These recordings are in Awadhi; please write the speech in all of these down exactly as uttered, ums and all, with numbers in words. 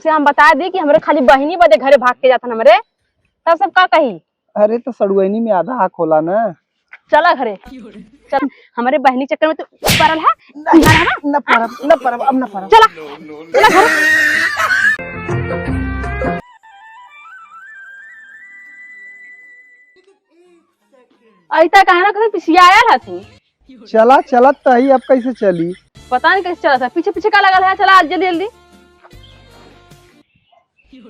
से हम बता दी कि हमरे खाली बहिनी बदे घरे भाग के जात हन हमरे, तब सब का कही? अरे, तो सड़ुआइनी में आधा हक होला ना। चला घरे, चल, हमरे बहिनी चक्कर में तू पड़ल है। नहीं, ना, ना, ना। न परब, न परब, अब न परब। चला, चला घरे। ऐसा कहे ना, कहीं पिछियायल है तू। चला, चलत त ही, अब कैसे चली? पता नहीं कैसे चलत है, पीछे पीछे का लगल है। चला, आज जल्दी जल्दी।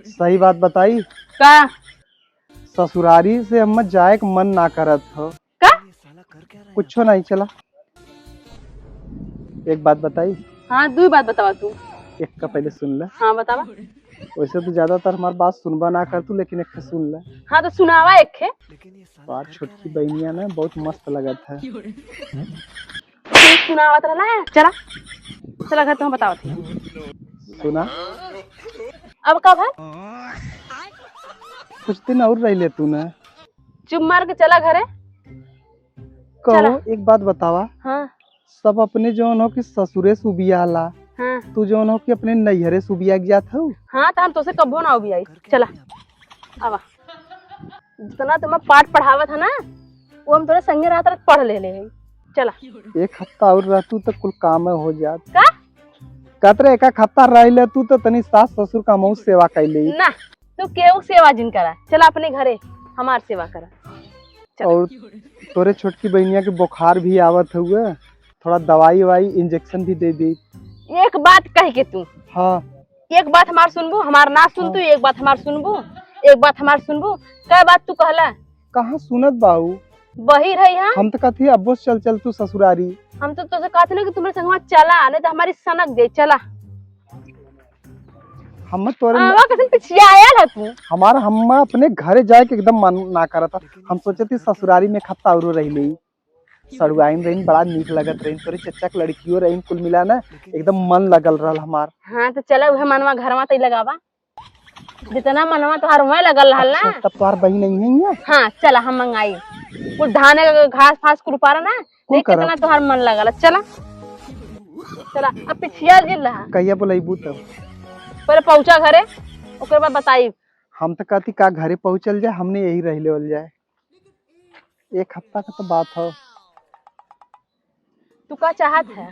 सही बात बताई। का? ससुरारी से हम जाए के मन ना करत हो। का? कुछो नहीं, चला। एक बात बताई। हाँ, दू बात बतावा तू। एक का पहले सुन ले। हाँ, बतावा। वैसे तो ज्यादातर हमार बात सुनबा ना कर तू, लेकिन एक ठे सुन ले। हाँ, तो सुनावा एक ठे। तोहार छोटकी बहनिया ना बहुत मस्त लगत है। तू सुनावत रहला है। चला, चला घर तुम बतावत है। सुना। अब का भा? कुछ दिन और रह ले तू ना। चुप मार के चला घरे। कहो, चला। एक बात बतावा। हाँ। सब अपने जौन हो कि ससुरे से उबियाला, हाँ। तू जौन हो कि अपने नैहरे से उबिया के जात हऊ। हाँ, तो हम तोसे कब्बो ना उबियाई। चला, आवा। जितना तुम्हें पाठ पढ़ावत है ना, वो हम तोरे संगे रात रात पढ़ ले ले हई। चला। एक हफ्ता और रहतू तो कुल काम हो जात। का? कहत रहे, एक, एक हफ्ता रह ले तू तो तनी सास ससुर का मऊ सेवा कर ले। ना, तू केहू सेवा जिन करा, चला अपने घरे हमार सेवा करा। चल। और तोरे छोटकी बहनिया के बुखार भी आवत हुए, थोड़ा दवाई वाई इंजेक्शन भी दे दी। एक बात कह के तू। हाँ। एक बात हमार सुनबू, हमार ना सुन तू, हाँ। एक बात हमार सुनबू, एक बात हमार सुनबू। कै बात तू कहला? कहाँ सुनत बाऊ? बहिर है यहाँ। हम तो कहती अब्बो से चल चल तू ससुरारी। हम तो तोसे कहते ना कि तुम्हारे संगवा चला, नहीं तो हमारी सनक दे, चला। हम तोरे आवा कैसन पिछियायल है तू? हमार हम अपने घरे जाए के एकदम मन ना करता। हम सोचे थी ससुरारी में एक हफ्ता औरो रह लेई। सड़ुआइन रहीन, बड़ा नीक लगत रहीन। तोरे चच्चा के लड़कियों रहीन, कुल मिला ना एकदम मन लगल रहल हमार। हाँ, तो चला उहे मनवा घरवा तई लगावा। जितना मनवा तोहार वहीं लगल रहल ना। अच्छा, तब तोहार बहिन नहीं है यहाँ? हाँ, चला हम मंगाई। कुल धान के घास फास कुल उपारा ना। कुल देख करब। कितना तोहार मन लगल। चला। चला, अब पिछिया जिन रहा। कहिया बोलैबू तब? पहले पहुँचा घरे, ओकर बाद बताई। हम तो कहती का घरे पहुँचल जाए, हमने यही रह लेवल जाए। एक हफ्ता का तो बात हो। तू का चाहत है?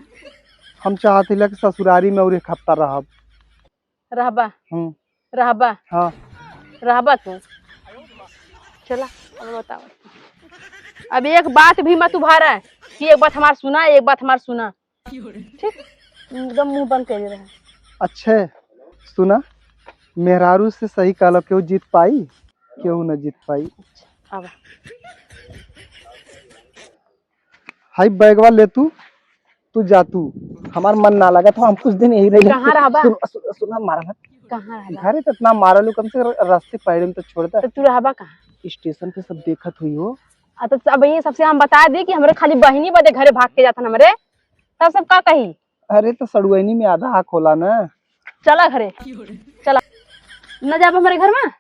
हम चाहत हिला कि ससुरारी में और एक हफ्ता रहब। रहबा? हम्म। रहबा? हाँ। रहबा तू? चला, अब बताओ। अब एक बात भी मत उभारा कि एक बात हमार सुना, एक बात हमार सुना। ठीक? एकदम मुंह बंद कर रहे। अच्छे, सुना, मेहरारू से सही कहलो, केहू जीत पाई? केहू ना जीत पाई। अब हाई बैगवा ले तू, तू जा तू, हमार मन ना लगा था, हम कुछ दिन यही रही। कहाँ रहबा? सुन, सुन, सुन, मारा मत। कहाँ रहबा? घरे तो इतना मारलू, कम से कम रास्ते पैर में तो छोड़ दे। तो तू रहबा कहाँ? स्टेशन पे सब देखत हुई हो। आ, तो अब ये सबसे हम बता दी कि हमरे खाली बहिनी बदे घरे भाग के जात हन हमरे, तब सब का कही? अरे, तो सड़ुआइनी में आधा हक होला ना। चला घरे, चला। न जाब हमरे घर में,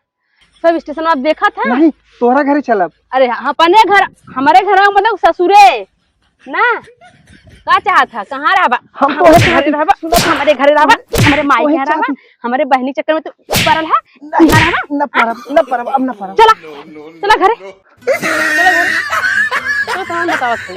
सब स्टेशन आप देखत है। नहीं, तोहरा घरे चलब। अरे, अपने घर, हमरे घर में मतलब ससुरे ना। का चाहत है? कहाँ रहबा? हम हम तोहरे घरे चाहती। रहबा, हमरे घरे रहबा, हमरे माई तोहे के रहबा, चाहती। हमरे बहिनी चक्कर में तू पड़ल है। नहीं, यहाँ रहबा? न परब, न परब, अब न परब। चला, चला घरे। चला घरे। तो कहाँ बतावत है?